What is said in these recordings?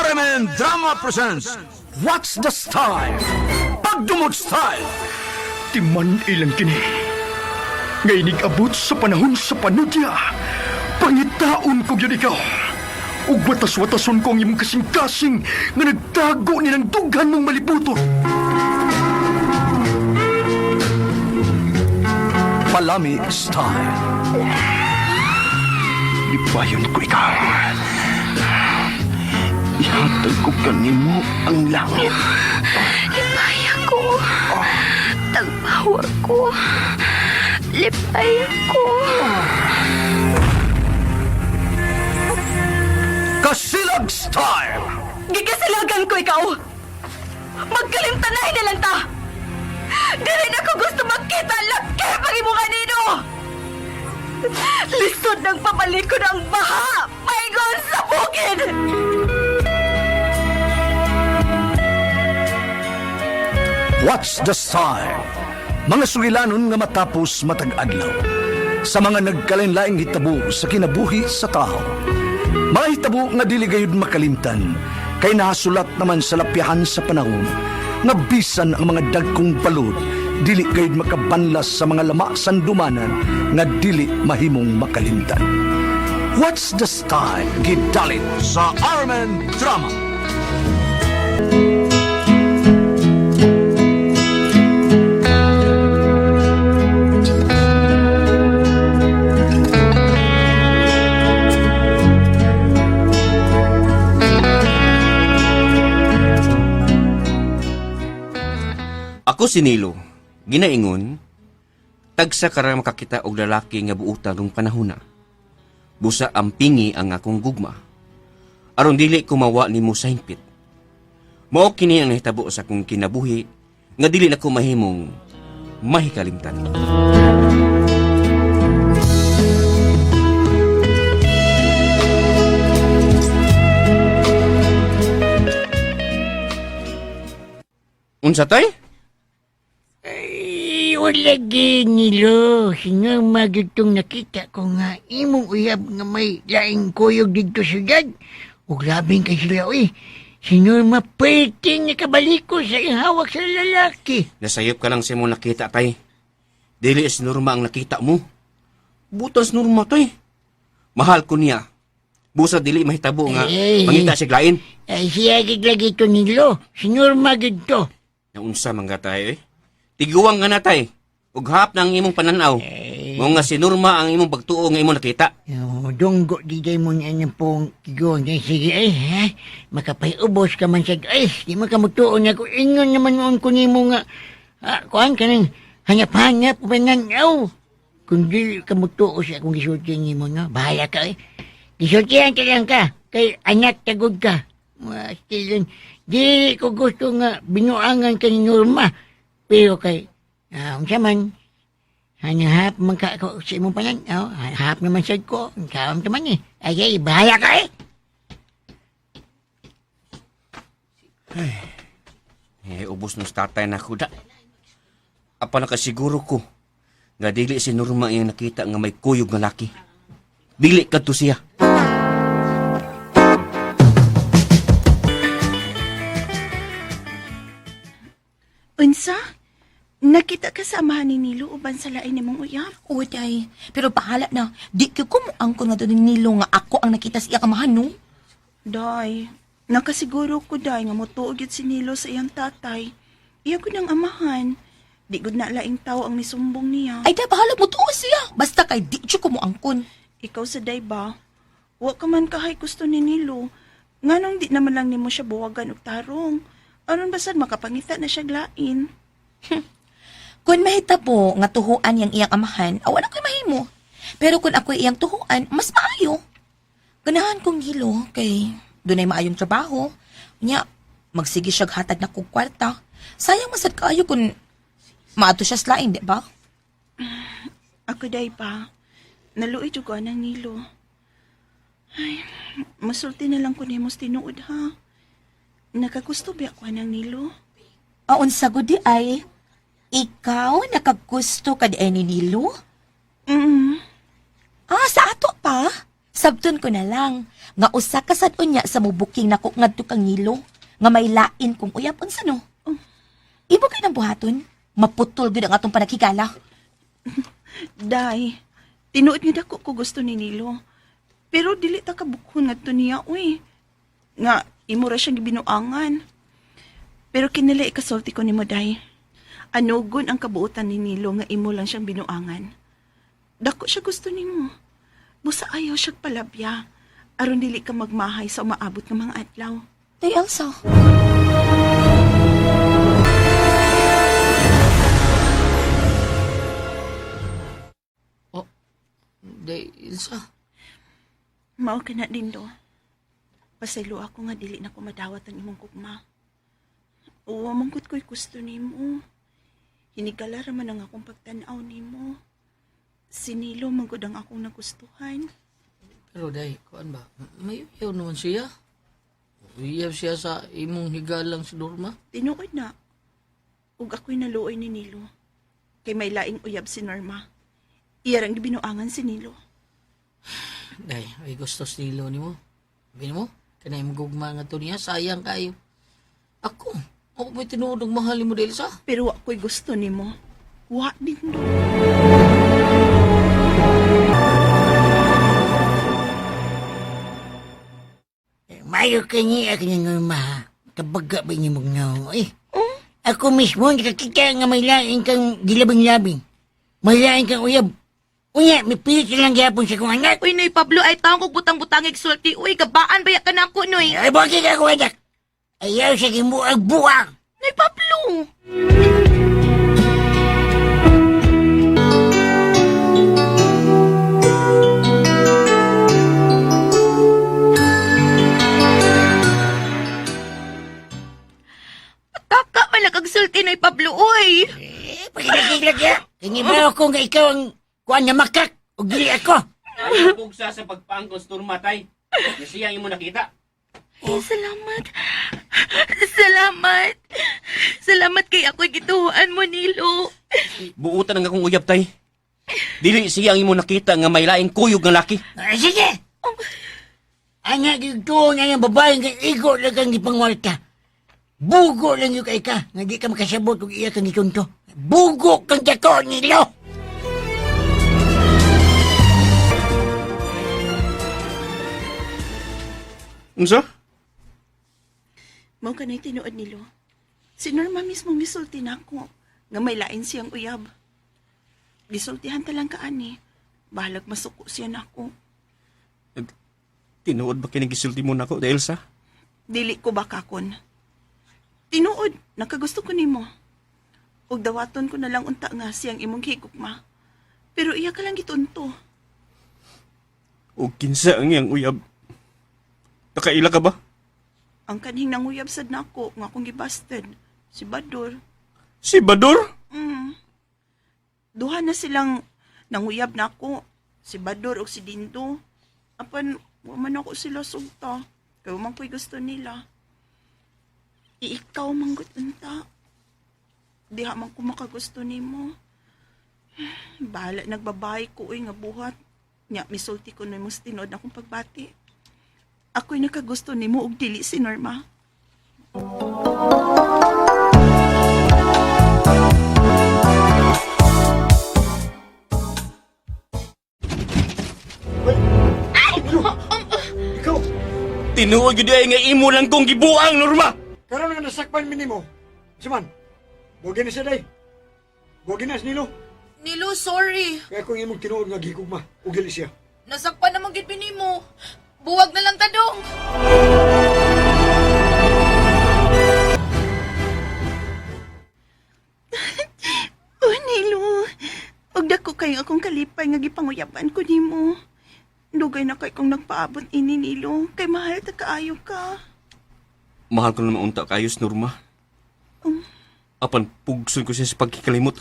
RMN Drama presents What's the Style? Pagdumot Style! Timan ilang kini. Ngay nigabot sa panahon sa panudya. Pangitaon ko gyud ikaw. Ug watas-watason ko ang imong kasing-kasing nga nagtago nilang dughan mong malibuton. Palami Style. Lipayon ko ikaw. Ihatag ko kanimo ang langit. Lipay ako. Tagpawa ko. Lipay ako. Kasilag Style! Gikasilagan ko ikaw. Magkalimtanay na lang ta. Dili na ko gusto magkita laki pag imo kanino. Lisod ng pabalikon ang baha. Paingon sa bukid. What's the Style? Mga sugilanon nga matapos matag adlaw. Sa mga nagkalain-laing hitabo sa kinabuhi sa tao. Mga hitabo nga dili gayud makalimtan kay nahasulat naman sa lapyahan sa panahon nga bisan ang mga dagkong balod dili gayud makabanlas sa mga lama sandumanan nga dili mahimong makalimtan. What's the Style? Gidalit sa Armen Drama. Ako si Nilo, ginaingon, tagsa kara makakita og lalaki nga buutan rong panahona. Busa ang pingi ang akong gugma. Aron dili kumawa nimo sa hingpit. Mao kini ang nahitabo sa akong kinabuhi nga dili nako mahimong mahikalimtan. Unsa tay? Ay, wala nilo. Sinama gitong nakita ko nga imong uyab nga may laing kuyog dito syudad. Ug labing kay sila, uy. Sinurma pwede nakabaliko sa iyang hawak sa lalaki. Nasayop ka lang sa imong nakita tay. Dili is norma ang nakita mo. Butas norma tay. Mahal ko niya. Busa dili mahitabo nga Eh. mangita siya lain. Ay, siya gid lagi ito nilo. Sinurma gito. Naunsa man ka tayo eh. Tiguang ka na tay. Ug hap na ang imong pananaw. Mao nga si Norma ang imong pagtuo nga imong nakita. Oh, dunggo di day mo niya niyang pong tigon. Ay, sige, ay, ha? Makapay-ubos ka man siya. Ay, di man ka mutuon ako. Ingon naman noon ko nimo nga. Ah, kuhan ka nang hanap-hanap, pananaw. Kung di ka mutuo sa akong gisulti nimo, no? Bahala ka, eh. Gisultihan ka lang ka. Kay anak tagod ka. Still, di ko gusto nga binuangan ka ni Norma. Pero kay, unsa man, hanap man ka ako sa imong panan. Oh, hanap naman sad ko. Kaon ka man eh. Ay, ay, bahala ka eh. Eh, ubos nung tatay na kuda. Apa nakasiguro ko nga dili si Norma iyang nakita nga may kuyog nga laki. Dili kadto siya. Unsa? Nakita ka sa amahan ni Nilo uban sa lain nimong uyab? Oo, day. Pero bahala na. Di ko kumuangko nga doon ni Nilo nga ako ang nakita sa iyang amahan, no? Day, nakasiguro ko day nga motuo gyud si Nilo sa iyang tatay. Iya gud ang amahan. Di gud na laing tao ang nisumbong niya. Ay, day, bahala mo tuo siya. Basta kay di siya kumuangkon. Ikaw sa day ba? Wa ka man kahay gusto ni Nilo. Nganong di naman lang nimo siya buwagan og tarong? Aron basad makapangita na siya lain. Kung mahitabo nga tuhuan yang iyang amahan, awan ako'y mahimo. Pero kung ako'y iyang tuhuan, mas maayo. Ganahan kong hilo kay dunay maayong trabaho. Nya, magsige siya hatag na kog kwarta. Sayang masad kaayo kung maato siya sa lain, di ba? Ako day ba? Naluoy jud ko anang Nilo. Ay, masulti na lang ko nimo sa tinuod ha. Nakagusto ba ako anang Nilo? Aon sa di ay, ikaw nakagusto ka di ay ni Nilo? Mm. Ah, sa ato pa? Sa Sabton ko na lang nga usa ka sad unya sa mubuking nako ngadto kang Nilo nga may lain kong uyab unsa no. Imo kay nang buhaton, maputol gyud ang atong panakigala. Day, tinuod nga dako ko gusto ni Nilo. Pero dili ta kabukhon ngadto niya, uy. Nga imo ra siyang gibinuangan. Pero kinila ikasulti ko nimo, Day. Anugon ang kabuotan ni Nilo nga imo lang siyang binuangan. Dako siya gusto nimo. Busa ayaw siya palabya. Aron dili ka magmahay sa umaabot nga mga adlaw. Day Elsa. Oh, day, Ilsa. Mao ka na din do. Pasaylo ako nga dili na ko madawat ang imong gugma. Oo, mangkot ko'y gusto nimo. Hinigala ra man ang akong pagtan-aw nimo. Sinilo man gud ang akong nagustuhan. Pero day, kuan ba? May uyaw naman siya. Uyaw siya sa imong higalang si Norma. Tinuod na. Ug ako'y naluoy ni Nilo. Kay may laing uyab si Norma. Iya rang gibinuangan si Nilo. Day, ay gusto si Nilo nimo. Sabi mo, kanay imong gugma nga to niya, sayang kayo. Ako, ako may tinuod ang mahal nimo, Elsa. Pero ako'y gusto nimo. Wa din do. Mayo ka niya ako ng Norma ha. Kabaga ba niya magnaong eh. Ako mismo nakakita nga may lain kang gilabing-labing. May lain kang uyab. Unya, may pilit ka lang gyapon sa kong anak. Uy, Noy Pablo, ay taong kog butang-butang igsulti. Uy, gabaan baya ka na ako, Noy. Ay, bakit ako anak? Ayaw sa gimuag-buang. Noy Pablo! Pataka man lang kag sulti, Noy Pablo, uy! Eh, pagkakilak ya. Kanya ba ako nga ikaw ang kuan nga makak o dili ako? Ay, bugsa sa pagpaangkon sa Norma, tay. Siya ang imo nakita. Eh, salamat. Salamat. Salamat kay ako'y gituhuan mo, Nilo. Buutan ang akong uyab, tay. Dili siya ang imo nakita nga may laing kuyog nga laki. Ay, sige. Anya, gituon nga yung babae nga igo lang kang gipangwarta. Bugo lang yung kay ka, nga di ka makasabot kung iya kang gitunto. Bugo kang dako nilo! Unsa? Mao kanay tinuod nilo. Si Norma mismo misulti nako nga may lain siyang uyab. Gisultihan ta lang ka ani. Bahalag masuko siya nako. Tinuod ba kinigisulti mo nako, Elsa? Dili ko bakakon. Tinuod, nakagusto ko nimo. Ug dawaton ko na lang unta nga siyang imong higugma. Pero iya ka lang gitunto. O kinsa ang iyang uyab? Nakaila ka ba? Ang kanhing nanguyab sad nako nga akong gibasted, si Bador. Si Bador? Mm. Duha na silang nanguyab nako, si Bador ug si Dindo. Apan wa man ako sila sugta. Kay wa man ko'y gusto nila. Iikaw manggut unta. Diha man ko makagusto nimo. Bahala nagbabay ko uy nga buhat. Nya misulti ko nimo sa tinuod akong pagbati. Ako'y nakagusto nimo ug dili si Norma. Ikaw, Tinuod gyud ay nga imo lang kong gibuang, Norma! karon nga nasakpan mi nimo. Siman, buwagin na siya day. Buwagin na si Nilo. Nilo, sorry. Kaya kung imong tinuod nga gihigugma, ug dili siya. Nasakpan naman gid mo. Buwag na lang tadong. Oh, Nilo. Ug dako kayo akong kalipay nga gipanguyaban ko nimo. Dugay na kay kong nagpaabot ini Nilo. Kay mahal ta kaayo ka. Mahal ko naman unta kayos, Norma. Apan pugson ko siya sa pagkikalimot.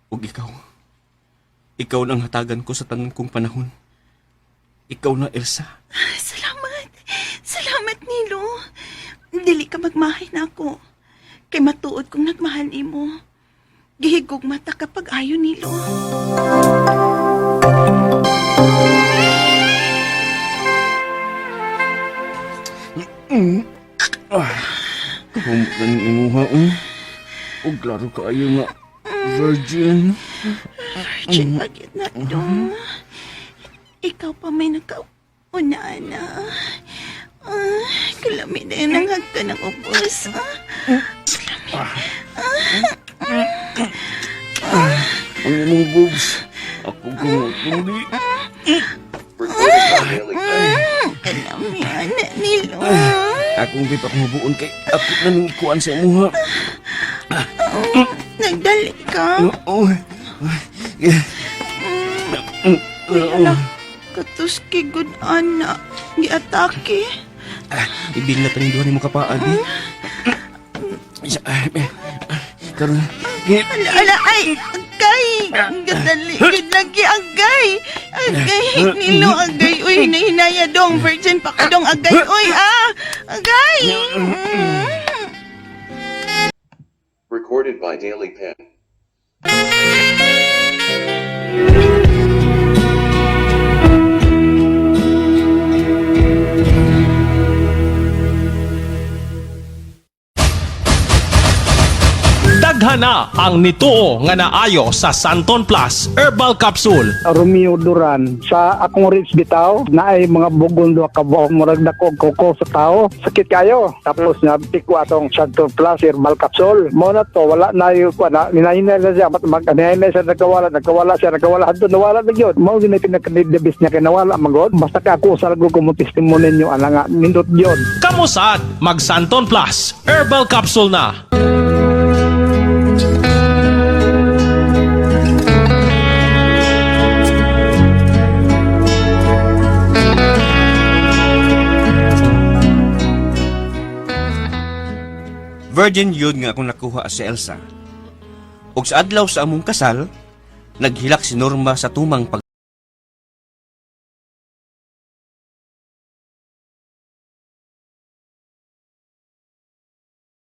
Ug ikaw. Ikaw na ang hatagan ko sa tanan kong panahon. Ikaw na, Elsa. Salamat. Salamat, Nilo. Dili ka magmahay na ako. Kay matuod kong nagmahal nimo. Gihigog mata kapag ayo, Nilo. Kahumot na ning imuha, eh. O klaro kaayo nga, virgin. Virgin pa gyud na dong. Ikaw pa may nakauna na. Ah, kalami na yun ang hagka ng ubos. Ang imong boobs. Ako gumutuli. Kalami, ana nilo. Akong bib akong mabuon kay ako na ning ikuan sa imuha. Nagdali ka. Oo. Wala. Katuski good ana. Giatake. Ibil na taning duha nimo kapaan. Eh. Isa, eh, karon. Ala, ala, ay, agay! Gadali, gud lagi, agay! Agay, nilo, agay, uy, hinahinaya dong, virgin pa ka dong, agay, uy, ah! Agay! Recorded by Daily Pen. Daghan na ang nituo nga naayo sa Santon Plus Herbal Capsule. Romeo Duran sa akong rich bitaw naay mga bugon duha ka buok, murag dako og kuko sa tao, sakit kayo. Tapos na ko atong Santo Plus herbal capsule mo na to, wala na yung kuan na ninahinay na siya, mag ninahinay siya, nagkawala, nagkawala siya, nagkawala hadto nawala na gyud. Mao gyud na pinaka-the best niya kay nawala magod. Basta ka ako sa ko mo testimony ninyo ana nga nindot gyud. Kamusad mag Santon Plus Herbal Capsule na. Virgin yun nga akong nakuha sa Elsa. Ug sa adlaw sa among kasal, naghilak si Norma sa tumang pag